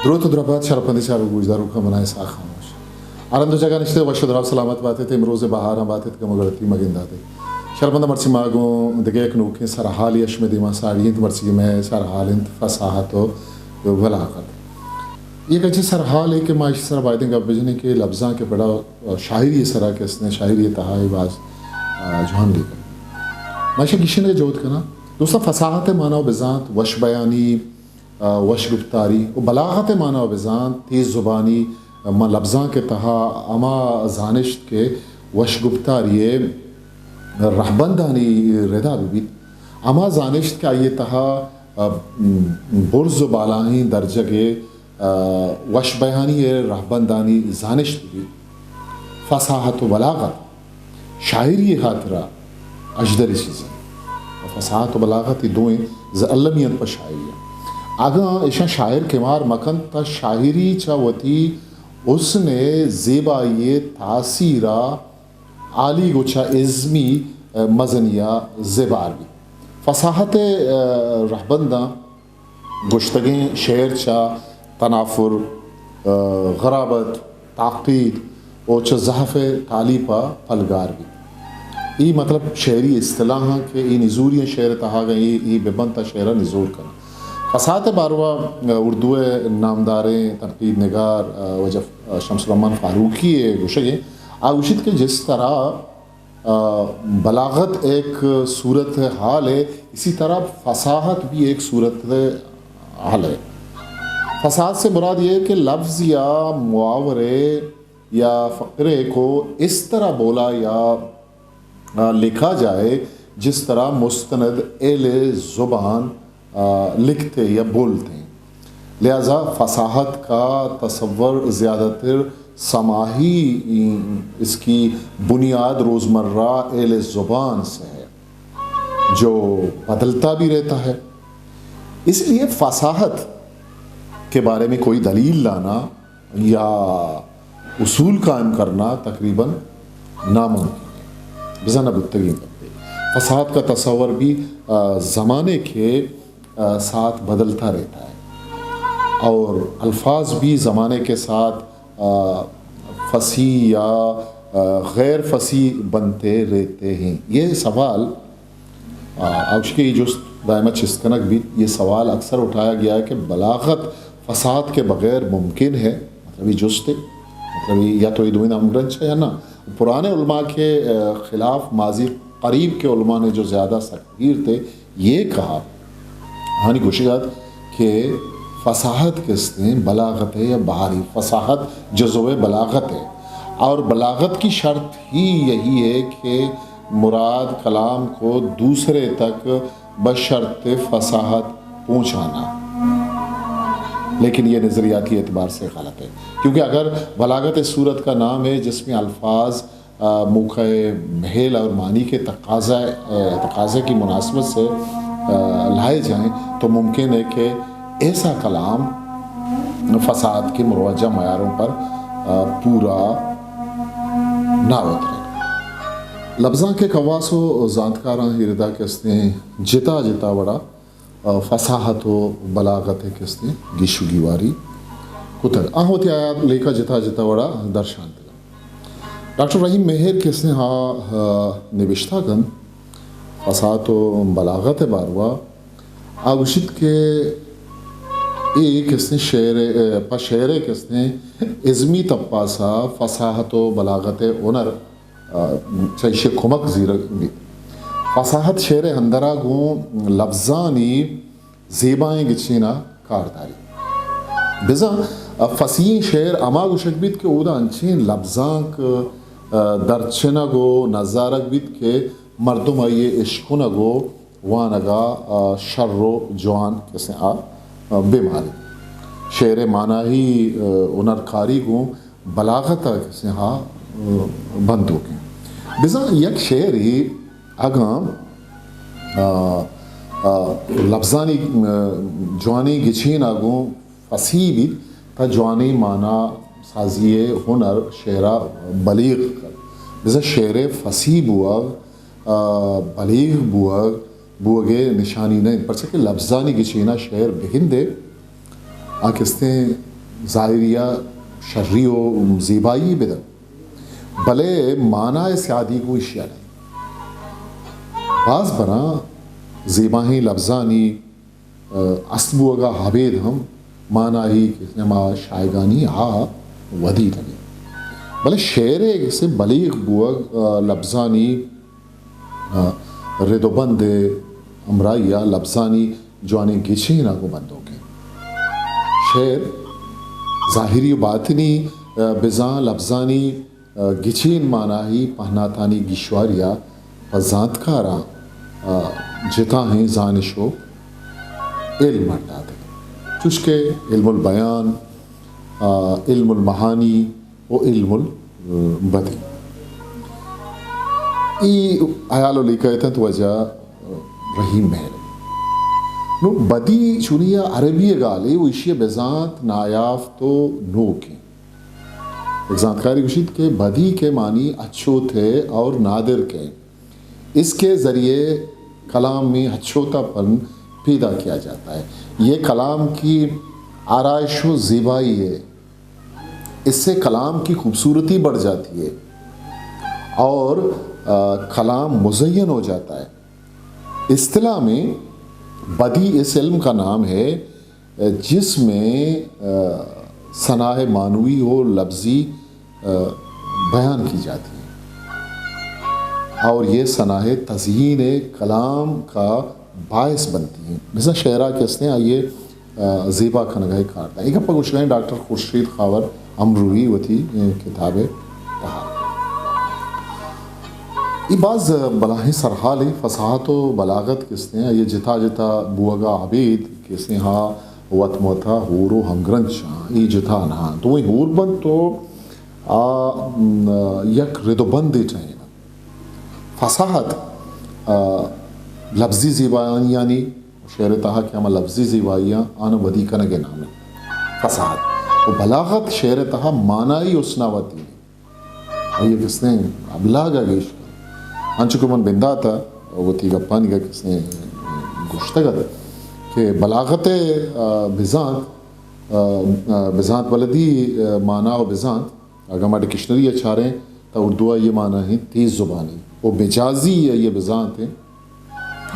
دروت و دربات شرپندیں چاروک گوشداروکاں، من آں اسحاق خاموش۔ ہر ہند و جاگہ نشتہ وش و دراہ سلامت بات ات، امروز بہاراں بات ات، گم و گڑتی مگندات ات۔ شرپنداں، مرچی ما گوں دگہ یک نوکیں سرحالے شمئے دیما ساڑی انت، مرچی مئے سرحال انت فصاحت و بلاغت۔ یک انچیں سرحالے کہ ما ایشی سرا بایدیں گپ بجنیں کہ لبزانک ء پڑا شاعری ء سرا کہ استیں، شاعری ء تہا اے باز، آ، جوان لیکہ۔ ما ایشی گیشینگ ء جہد کناں۔ دوستاں، فصاحت ء مانا و بزانت وش بیانی، آ، وش گپتاری و بلاغت ء مانا و بزانت تیز زبانی، آ، ما لبزانک ء تہا ہما زانشت کہ وش گپتاری ء رہبندانی ردا بہ بیت، ہما زانشت کہ آئی ء تہا، آ، برز و بالاہیں درجگ ء، آ، وش بیانی ء رہبندانی زانشت بہ بیت۔ فصاحت و بلاغت شاعری ء ہاترا اژدریں چیز انت۔ فصاحت و بلاغت اے دوئیں ز المی انت پہ شاعری ء۔ اگاں ایشاں شاعر کمار مکنت، تہ شاعری چہ وتی حسن ء زیبائی ء تاثیر ء ہالیگ و چہ ازمی، ء، مزنی ء زبہر بیت۔ فصاحت ء، ء، رہبنداں گوشتگیں شعر چہ تنافر، ء، غرابت، تعقید و چہ ضعف ء تالیپ ء پلگار بیت۔ ای مطلب شعری اصطلاحاں کہ ای نزوری شعر ء تہا گا، ای، ای بہ بنت ء شعر ء نزور کنت۔ فصاحت ء باروا، ء، اردو ء نامداریں تنقید نگار، ء، وجہ، ء، شمس الرحمن فاروقی ء گوشگ ء آ گوشیت کہ جس طرح، آ، بلاغت ایک صورت حال ہے، اسی طرح فصاحت بھی ایک صورت حال ہے۔ فصاحت سے مراد یہ ہے کہ لفظ یا محاورے یا فقرے کو اس طرح بولا یا، آ، لکھا جائے جس طرح مستند اہل زبان آ، لکھتے یا بولتے ہیں۔ لہذا فصاحت کا تصور زیادہ تر سماعی، اس کی بنیاد روزمرہ اہل زبان سے ہے، جو بدلتا بھی رہتا ہے۔ اس لیے فصاحت کے بارے میں کوئی دلیل لانا یا اصول قائم کرنا تقریباً ناممکن ہے، بزاں نہ بوتگیں گپے۔ فصاحت کا تصور بھی، آ، زمانے کے، آ، ساتھ بدلتا رہتا ہے اور الفاظ بھی زمانے کے ساتھ، آ، فصیح یا، آ، غیر فصیح بنتے رہتے ہیں۔ یہ سوال، آ، اوشکے یہ جست دائما چست کنگ بیت، یہ سوال اکثر اٹھایا گیا ہے کہ بلاغت فصاحت کے بغیر ممکن ہے؟ مطلب یہ جست ہے، مطلب یہ یا تو یہ دوئیں ہمگرنچ ہے یا نہ۔ پرانے علماء کے، آ، خلاف ماضی قریب کے علماء نے جو زیادہ سختگیر تھے، یہ کہا، ہانی گوشگ ات کہ فصاحت کستیں بلاغت ہے یا بحری، فصاحت جزو بلاغت ہے، اور بلاغت کی شرط ہی یہی ہے کہ مراد کلام کو دوسرے تک بشرط فصاحت پہنچانا۔ لیکن یہ نظریاتی اعتبار سے غلط ہے، کیونکہ اگر بلاغت اس صورت کا نام ہے جس میں الفاظ، آ، موقع محل اور معنی کے تقاضا، آ، تقاضے کی مناسبت سے، آ، لائے جائیں تو ممکن ہے کہ ایسا کلام فصاحت کے مروجہ معیاروں پر، آ، پورا نہ اترے۔ لبزانک ء کواس و زانتکاراں ایردا کستیں جتا جتا وڑا، آ، فصاحت و بلاغت ء کستیں گیش و گیواری کتگ۔ آ وتی آیات لیکہ جتا جتا وڑا درشانتگ۔ ڈاکٹر رحیم مہر کسیں ہا، ہا نبشتہ کنت فصاحت و بلاغت ء باروا۔ آ گوشیت کہ اے کسیں شعر ء، پہ شعر ء کسیں ازمی تپاسا فصاحت و بلاغت ء ہنر، آ، چہ ایشی کمک زیرگ بیت۔ فصاحت شعر ء اندرا گوں لبزانی زیبائیں گچین ء کار داریت۔ بزاں فصیحیں شعر ہما گوشگ بیت کہ اودا انچیں لبزانک، آ، درچنگ و نزارگ بیت کہ مردم آئی ء اشکنگ و وانگ ء، آ، شر و جوان کسیں آ، آ، بہ ماریت۔ شعر ء ماناہی، آ، ہنرکاری گوں بلاغت ء کسیں آ، آ، بندوکیں۔ بزاں یک شعرے اگاں، آ، آ، لبزانی، آ، جوانیں گچین ء گوں فصیح بیت، تہ جوانیں مانا سازی ء ہنر شعر ء بلیغ کنت۔ بزاں شعر ء فصیح بوگ، آ، بلیغ بوگ، بوگ ء نشانی نہ انت، پرچا کہ لبزانی گچین ء شعر بگندے آ کستیں ظاہری ءَ شری و زیبائی بدنت، بلے مانا ءِ سیادی گوں ایشی ءَ نہ انت۔ باز براں زیباہیں لبزانی، ءَ، است بوگ ءَ ابید ہم مانائی کہ ما شایگانی آ ودی نہ بیت۔ بلے شعر ءِ کسے بلیغ بوگ، ءَ، لبزانی، ءَ، رد و بند ءِ ہمراہی ءَ لبزانی جوانیں گچین ءَ گوں بندوک انت۔ شعر ظاہری و باطنی، ءَ، بزاں لبزانی، ءَ، گچین مانائی پہناتانی گیشواری ءَ پہ زانتکاراں، ءَ، جتاہیں زانش و علم اڈ داتگ۔ چوش کہ علم البیان، ءَ، علم المعانی و علم البدیع۔ اے حیال و لیکہ ات انت واجہ رحیم مہر۔ نوں بدیع چونی ءَ عربی ءِ گالے و ایشی ءِ بزانت نایافت و نوک انت۔ یک زانتکارے گوشیت کہ بدیع کے معنی اچھوت ہے اور نادر کے، اس کے ذریعے کلام میں اچھوتا پن پیدا کیا جاتا ہے۔ یہ کلام کی آرائش و زیبائی ہے، اس سے کلام کی خوبصورتی بڑھ جاتی ہے اور، آ، کلام مزین ہو جاتا ہے۔ اصطلاح میں بدیع اس علم کا نام ہے، جس میں، آ، صنائع معنوی و لفظی، آ، بیان کی جاتی ہیں اور یہ صنائع تزئین کلام کا باعث بنتی ہیں۔ مثلاً شعرا کہ ہستیں آئیے، آ، زیبا کنگا کار داں۔ ایک گپا گوشگائیں ڈاکٹر خورشید خاور امروہی وتی، اے، کتاب تہا۔ اے باز بلاہیں سرحالے، فصاحت و بلاغت کہ ہستیں، آئی جتا جتا بوگا ابید کہ ہستیں ہا وت متا ہور و ہمگرنچ آں، اے جتا نہ آں۔ دوئیں ہور بنت تو آ، م، یک رد و بندے ٹہین۔ فصاحت، آ، لفظی زیبائیانی، شعر تہا کہ ہما لفظی زیبائیاں آن ودی کنگ نام انت۔ فصاحت و بلاغت شعر تہا معنائی حسنا ودی انت۔ آئی کسیں ابلاغ ءَ گیش کنت۔ انچو کہ من بندات ءَ وتی گپانی گا کسیں گوشتگ ات کہ بلاغت ءِ، آ، بزانت، آ، آ، بزانت بلدی، آ، مانا و بزانت، اگاں ما ڈکشنری ءَ چاریں تہ اردو ءَ آئی مانا ہیں تیز زبانی و مجازی آئی بزانت ہیں۔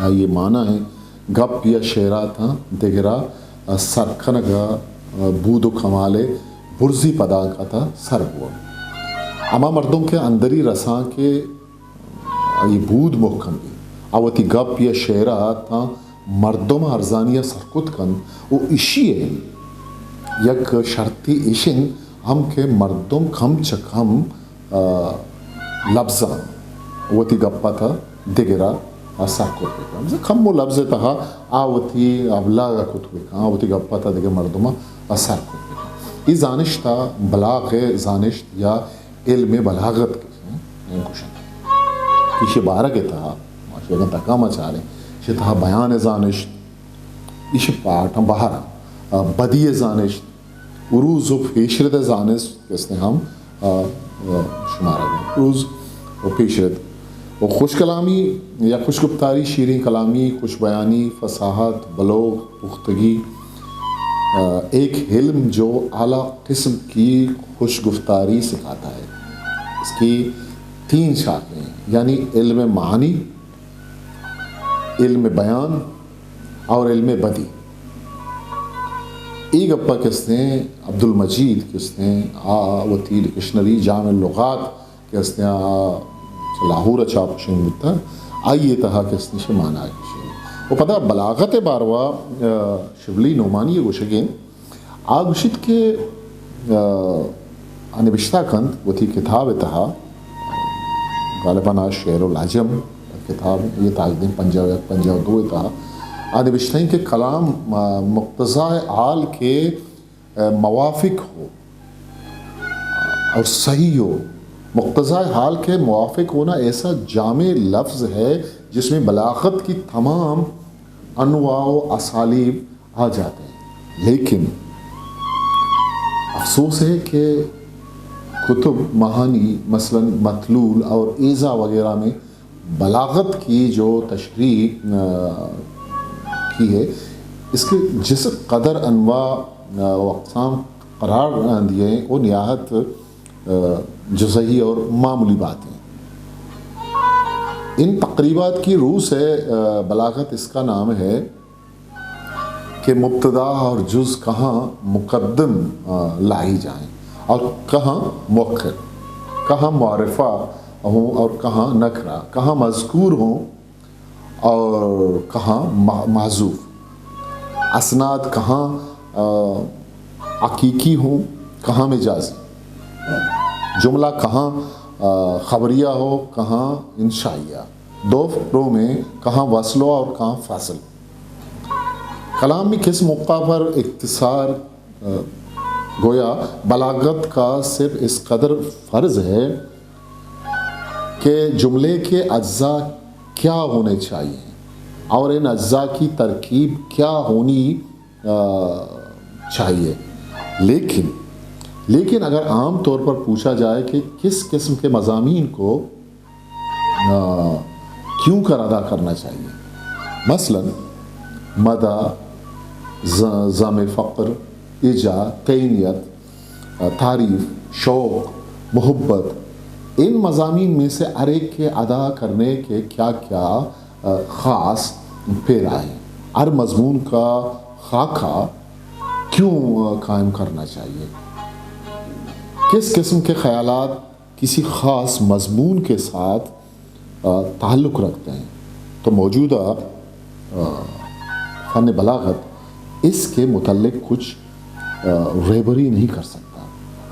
آئی مانا ہیں گپ یا شعراتاں دگرا سر کنگ ءَ بود و کمال ءِ برزی پدانک ءَ تہ سر بوگ۔ ہما مردم کہ اندری رسانک ءِ آئی بود مہکم بیت، آ وتی گپ یا شعراتاں مردم ارزانی ءَ سر کت کنت و ایشی ءِ یک شرطے ایش انت ہم کہ مردم کم چہ کم آ، لبزاں وتی گپ ءَ تہ دگرا آ سر کت بہ کنت۔ کم و لبز ءِ تہا آ وتی ابلاغ ءَ کت بہ کنت، آ وتی گپ ءَ تہ دگہ مردم ءَ سر کت بہ کنت۔ اے زانشت ءَ بلاغ ءِ زانشت یا علم بلاغت گوشنت۔ ایشی بارگ ءِ تہا ما شہ اگاں تکا ما چاریں، ایشی تہا بیان ءِ زانشت، ایشی پاٹاں بہر آں، آ، بدیع ءِ زانشت، عروض و پیشرد ءِ زانست کہ استیں ہم، آ، آ، شمارگ انت۔ عروض و پیشرد و خوش کلامی یا خوش گپتاری، شیریں کلامی، خوش بیانی، فصاحت، بلوغ، پختگی، آ، ایک علم جو اعلیٰ قسم کی خوش گفتاری سکھاتا ہے۔ اس کی تین شاخیں ہیں، یعنی علم معانی، علم بیان اور علم بدیع۔ اے گپا کہ استیں عبدالمجید کہ استیں آ وتی ڈکشنری جامع اللغات کہ استیں آ لاہور ءَ چاپ شنگ بوتا، آئی ءِ تہا کہ استیں شہ مانا گشیں۔ و پدا بلاغت ءِ باروا، آ، شبلی نعمانی ءَ گوشگیں۔ آ گوشیت کہ، آ، آ نبشتہ کنت وتی کتاب ءِ تہا، غالباً آ شعر و لاجم کتاب، یہ تاجدین پنجاہ و یک پنجاہ و دو ءِ تہا، آ نبشتہ ایں کہ کلام، آ، مقتضائے حال کے، آ، موافق ہو اور صحیح ہو۔ مقتضائے حال کے موافق ہونا ایسا جامع لفظ ہے جس میں بلاغت کی تمام انواع و اسالیب آ جاتے ہیں۔ لیکن افسوس ہے کہ کتب، معانی، مثلاً مطلول اور ایذا وغیرہ میں بلاغت کی جو تشریح، آ، کی ہے، اس کے جس قدر انواع، آ، و اقسام قرار دیے ہیں، وہ نہایت، آ، جزئی اور معمولی باتیں۔ ان تقریبات کی رو سے، آ، بلاغت اس کا نام ہے کہ مبتدا اور جز کہاں مقدم، آ، لائی جائیں اور کہاں مؤخر، کہاں معرفہ ہوں اور کہاں نکرہ، کہاں مذکور ہوں اور کہاں مح-، محذوف، اسناد کہاں، آ، حقیقی ہوں، کہاں مجازی، جملہ کہاں، آ، خبریہ ہو، کہاں انشائیہ، دو فقروں میں کہاں وصل ہو اور کہاں فصل۔ کلام میں کس موقع پر اختصار، آ، گویا بلاغت کا صرف اس قدر فرض ہے کہ جملے کے اجزاء کیا ہونے چاہیے اور ان اجزاء کی ترکیب کیا ہونی، آ، چاہیے۔ لیکن، لیکن اگر عام طور پر پوچھا جائے کہ کس قسم کے مضامین کو، آ، کیوں کر ادا کرنا چاہیے، مثلاً مدح، ز-، ذم فقر، ایجا، تئینیت، تعریف، شوق، محبت، ان مضامین میں سے ہر ایک کے ادا کرنے کے کیا کیا، آ، خاص پیرا ہیں؟ ہر مضمون کا خاکہ کیوں، آ، قائم کرنا چاہیے؟ کس قسم کے خیالات کسی خاص مضمون کے ساتھ، آ، تعلق رکھتے ہیں؟ تو موجودہ، آ، فن بلاغت اس کے متعلق کچھ، آ، رہبری نہیں کر سکتا،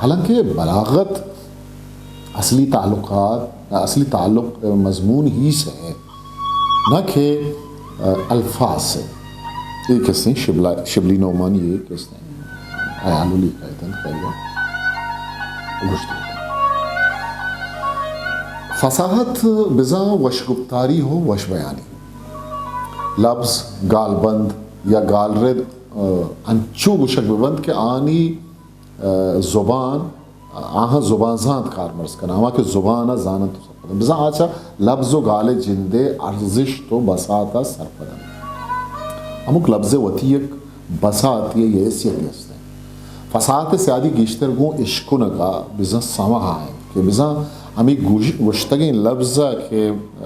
حالانکہ بلاغت اصلی تعلقات، اصلی تعلق، آ، مضمون ہی سے ہے، نہ کہ، آ، الفاظ سے۔ یہ کس نے شبلہ، شبلی نعمانی یہ کس نے؟ آیا لولی کایت انت کایگا۔ گوشت۔ فصاحت بزاں وش گپتاری ہو وش بیانی۔ لبز، گالبند یا گالرد، آ، انچو گوشگ ببنت کہ آنی، آ، زبان، آ، آہاں زبان زانت کارمرز کناں، ہما کہ زبان ء زاننت و سرپد انت۔ بزاں آ چہ لبز و گال ء جندے ارزشت و بساط ء سرپد انت۔ ہمک لبز ء وتی یک بساتے ء حیثیتے است انت۔ فصاحت ء سیادی گیشتر گوں اشکنگ ء بزاں سما ء انت کہ بزاں ہمے گوش-، گوشتگیں لبز ء کہ، آ،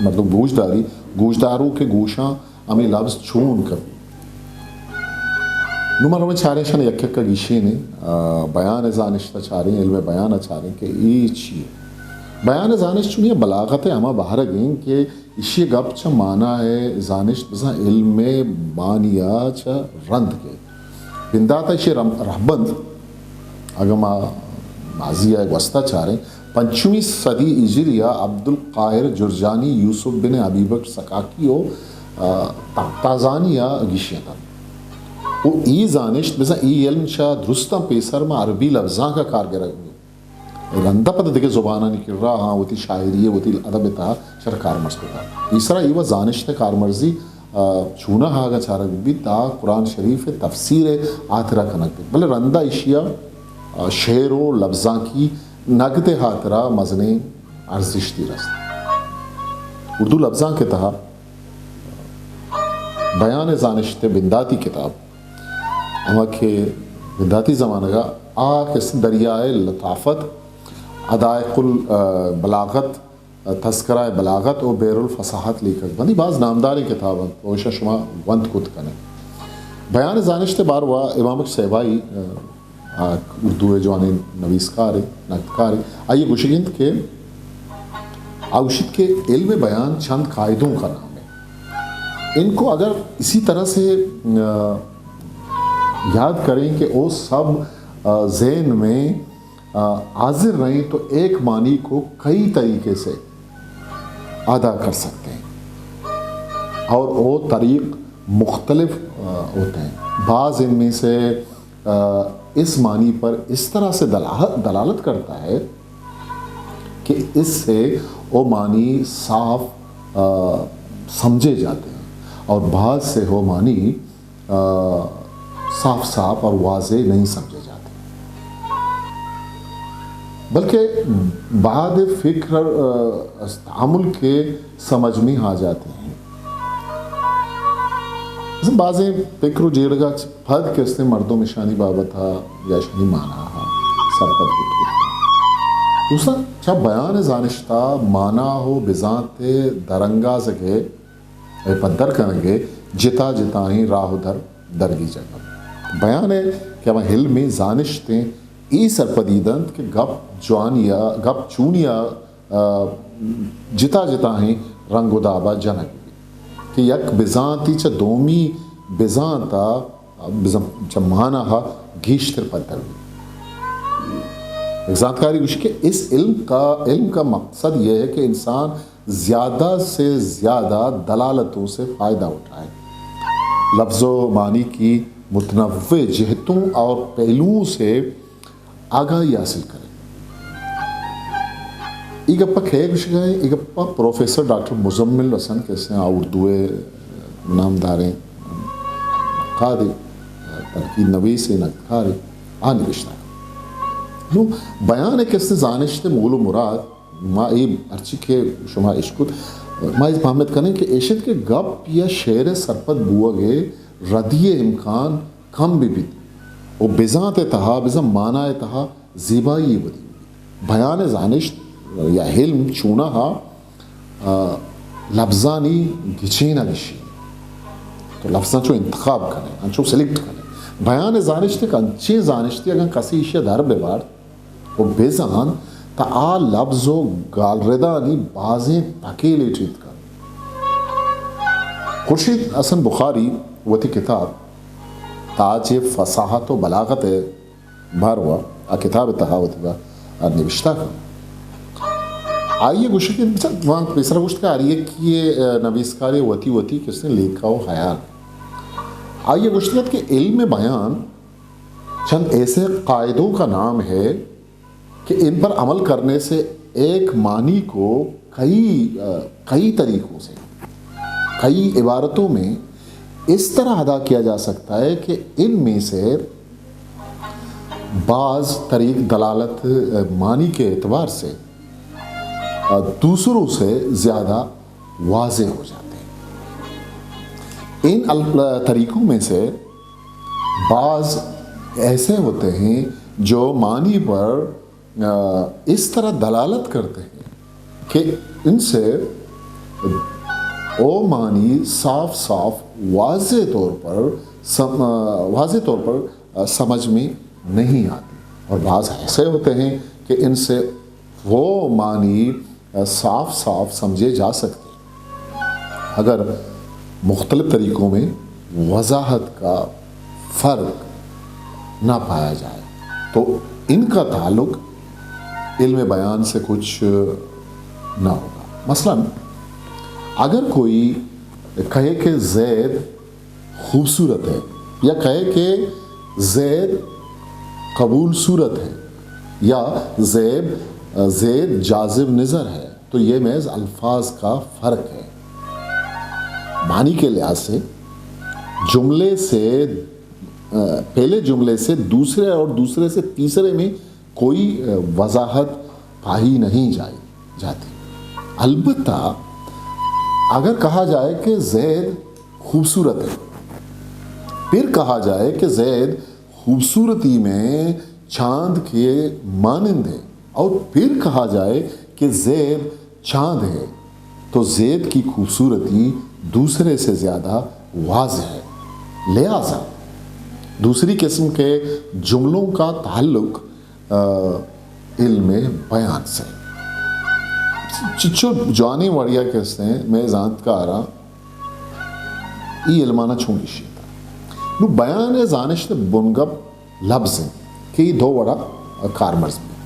مردم گوش داری، گوشداروک ء گوشاں ہمے لبز چون کپی۔ نوں ما رویں چاریں اشان یک یک ء گیشینیں، آ، بیان ء زانشت ء چاریں، علم بیان ء چاریں کہ اے چی؟ بیان ء زانشت چونی بلاغت ء ہما بہرگ انت کہ ایشی ء گپ چہ مانا ء زانشت بزاں علم ء مانی ء چہ رند کیت۔ بندات ء ایشی ء رم-، رہبند، اگاں ما ماضی ء گوست ء چاریں، پنچمی صدی ہجری ء عبدالقاہر جرجانی، یوسف بن ابی بکر سکاکی و، آ، تقتازانی ء گیشینتگ۔ و اے زانشت بزاں اے علم چہ درستاں پیسر ماں عربی لبزانک ء کار گرگ بوت۔ رندا پدا دگہ زبانانی کرا آہاں وتی شاعری ء وتی ادب ء تہا شر کارمرز کتگ۔ پیسرا اے وت زانشت ء کارمرزی، آ، چوناہا اگاں چارگ بہ بیت، آ قرآن شریف ء تفسیر ء ہاترا کنگ بیت، بلے رندا ایشی ء، آ، شعر و لبزانکی نگد ء ہاترا مزنیں ارزشتی رست۔ اردو لبزانک ء تہا بیان ء زانشت ء بنداتی کتاب، ہما کہ بنداتی زمانگ ء آ قسم دریائے لطافت، حدائق البلاغت، تذکرہ بلاغت و بحر الفصاحت لیکگ بنت۔ باز نامداریں کتاب انت، و ایشاں شما گونت کت کن ات۔ بیان زانشت باروا امام بخش صاحبائی، آ، اردو ء جوانیں نویسکارے، نگدکارے، آئی ء گوشگ انت کہ آ گوشیت کہ علم بیان چند قاعدوں کا نام ہے، ان کو اگر اسی طرح سے، آ، یاد کریں کہ وہ سب، آ، ذہن میں، آ، حاضر رہیں تو ایک معنی کو کئی طریقے سے ادا کر سکتے ہیں اور وہ طریق مختلف، آ، ہوتے ہیں۔ بعض ان میں سے، آ، اس معنی پر اس طرح سے دلا-، دلالت کرتا ہے کہ اس سے وہ معنی صاف، آ، سمجھے جاتے ہیں اور بعض سے وہ معنی، آ، صاف صاف اور واضح نہیں سمجھے جاتے، بلکہ بعد فکر، آ، تأمل کے سمجھ میں آ جاتے ہیں۔ بازیں پکر و جیڑگا چہ پد کہ استیں مردم اشانی بابتا یا اشانی مانا ءَ سرپد بوت کت۔ دوستاں، چہ بیان زانشتا مانا و بزانت درانگازگے ءُ پدر کنگے جتا جتائیں راہ و در درگیجگ۔ بیان ءَ کہ ہما علمیں زانشتیں اے سرپدی دنت کہ گپ جوانی ءَ، گپ چونی ءَ، آ، جتا جتائیں رنگ و دابا جنگ بیت کہ یک بزانتی چہ دومی بزانت ءَ، بزان-، چہ مانا ءَ گیشتر پدر بیت۔ یک زانتکارے گوشی کہ اس علم کا، علم کا مقصد یہ ہے کہ انسان زیادہ سے زیادہ دلالتوں سے فائدہ اٹھائے، لفظ و معنی کی متنوع جہتوں اور پہلوؤں سے آگاہی حاصل کرے۔ اے گپا کئے گوشگا ایں؟ اے گپا پروفیسر ڈاکٹر مزمل حسن کہ استیں، آ اردو ءِ نامداریں نقادے، تنقید نویسے، نقدکارے، آ نوشتہ۔ نوں بیان ءِ کہ استیں زانشت ءِ مول و مراد، ما اے ہرچی کہ شما اشکت، ما اے پہمت کنیں کہ ایش انت کہ گپ یا شعر ءِ سرپد بوگ ءِ ردی ءِ امکان کم بہ بیت و بزانت ءِ تہا، بزاں مانا ءِ تہا زیبائی ودی بیت۔ بیان ءِ زانشت یا علم چوناہا، آ، لبزانی گچین ءَ گشی۔ تو لفظاں چو انتخاب کنے، انچو سلیکٹ کنے۔ بیان ءِ زانشت یک انچیں زانشتے، اگاں کسے ایشی ءَ در بہ بارت، و بزان تا آ لبز و گالردانی بازیں پکیلے چیت کنت۔ خورشید حسن بخاری وتی کتاب تاج فصاحت و بلاغت ءِ باروا آ کتاب ءِ تہا وتی با نوشتہ کنت۔ آئی ءَ گوشت کہ بچار، وان پیسرا گوشت کہ ہر یکی ءِ نویسکاری وتی وتی کسیں لیکہ و خیال۔ آئی ءَ گوشت کہ علم بیان چند ایسے قاعدوں کا نام ہے کہ ان پر عمل کرنے سے ایک معنی کو کئی، آ، کئی طریقوں سے، کئی عبارتوں میں اس طرح ادا کیا جا سکتا ہے کہ ان میں سے بعض طریق دلالت، آ، معنی کے اعتبار سے، آ، دوسروں سے زیادہ واضح ہو جاتے ہیں۔ ان ال-، طریقوں میں سے بعض ایسے ہوتے ہیں جو معنی پر، آ، اس طرح دلالت کرتے ہیں کہ ان سے وہ معنی صاف صاف واضح طور پر سم-، آ، واضح طور پر، آ، سمجھ میں نہیں آتی، اور بعض ایسے ہوتے ہیں کہ ان سے وہ معنی صاف صاف سمجھے جا سکتے ہیں، اگر مختلف طریقوں میں وضاحت کا فرق نہ پایا جائے تو ان کا تعلق علم بیان سے کچھ نہ ہوگا۔ مثلاً، اگر کوئی کہے کہ زید خوبصورت ہے، یا کہے کہ زید قبول صورت ہے، یا زید، زید جاذب نظر ہے، تو یہ محض الفاظ کا فرق ہے۔ معنی کے لحاظ سے جملے سے، پہلے جملے سے دوسرے اور دوسرے سے تیسرے میں کوئی وضاحت پائی نہیں جائی، جاتی۔ البتہ اگر کہا جائے کہ زید خوبصورت ہے، پھر کہا جائے کہ زید خوبصورتی میں چاند کے مانند ہے، اور پھر کہا جائے کہ زید چاند ہے، تو زید کی خوبصورتی دوسرے سے زیادہ واضح ہے۔ لہذا دوسری قسم کے جملوں کا تعلق، آ، علم بیان سے۔ چچو جوانیں وڑیا کہ استیں، مئے زانتکاراں ای علمانا چون گشیت۔ نو بیان ءِ زانشت بنگپ لبز انت کہ ای دو وڑا کارمرز بیت۔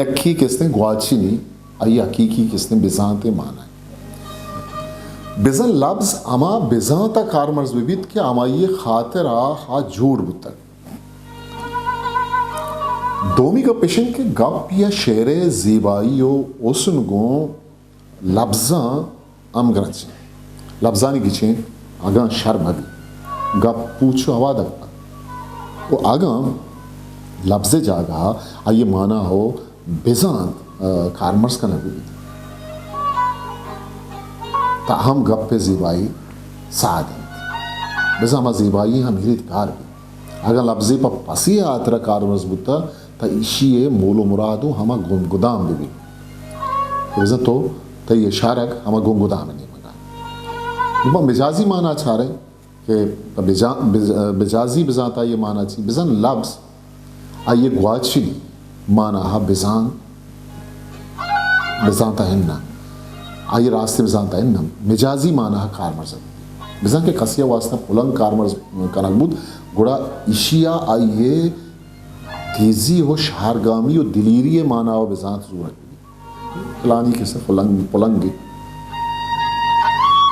یکے کہ استیں گواچنی، آئی حقیقی کہ استیں بزانت ءِ معنی۔ بزاں لبز ہما بزانت ءَ کارمرز بہ بیت کہ ہمائی ءِ خاطر ءَ آ جوڑ بوتگ۔ دومی گپ اش انت کہ گپ یا شعر ءِ زیبائی و حسن گوں لبزاں ہمگرنچ انت۔ لبزانی گچین اگاں شر مہ بیت، گپ پوچ و ہوادگ بنت۔ و اگاں لبز ءِ جاگہ ءَ آئی ءِ مانا و بزانت، آ، کارمرز کنگ بہ بیت، تہ ہم گپ ءِ زیبائی ساد انت۔ بزاں ہما زیبائی ہم ہیریت کار بی۔ اگاں لبزے پہ پسی ء ہاترا کارمرز بوتا، تہ ایشی ء مول و مراد و ہما گنگدام بہ بیت۔ بزاں تو تئی اشارگ ہما گنگدام ء نیمگا۔ نوں ما مجازی مانا چاریں کہ بجا-، بج-، بجازی بزانت آئی ء مانا چی؟ بزاں لبز آئی ء گواچنی مانا ء بزان، بزانت ء اناں۔ آئی ء راستیں بزانت ء اناں۔ مجازی مانا ء کارمرز انت۔ بزاں کہ کسی ء واستہ پلنگ کارمرز کنگ بوت، گڑا ایشی ء آئی ء تیزی و شہرگامی و دلیری ء مانا ء بزانت زورگ بیت۔ پلانی کسہ پلنگ، پلنگے۔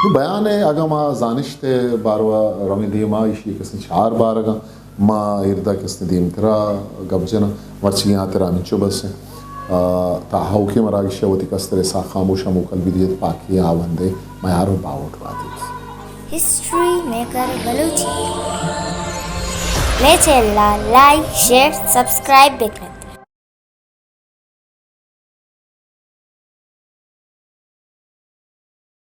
نوں بیان ء اگاں ما زانشت ء باروا رویں دیما، ایشی ء کسیں چار بارگاں۔ ما ایردا کسیں دیمترا گپ جناں، مرچی آ ترا ہمینچو بس انت۔ آ، تا ہئوکیں مراگش ء وتی کستر اسحاق خاموش ء موکل بدیت، پاکیں ہاوند ء میار و باہوٹ باتیت۔ History maker Balochi. مئے چینل ء لائک، شیئر، سبسکرائب بکن۔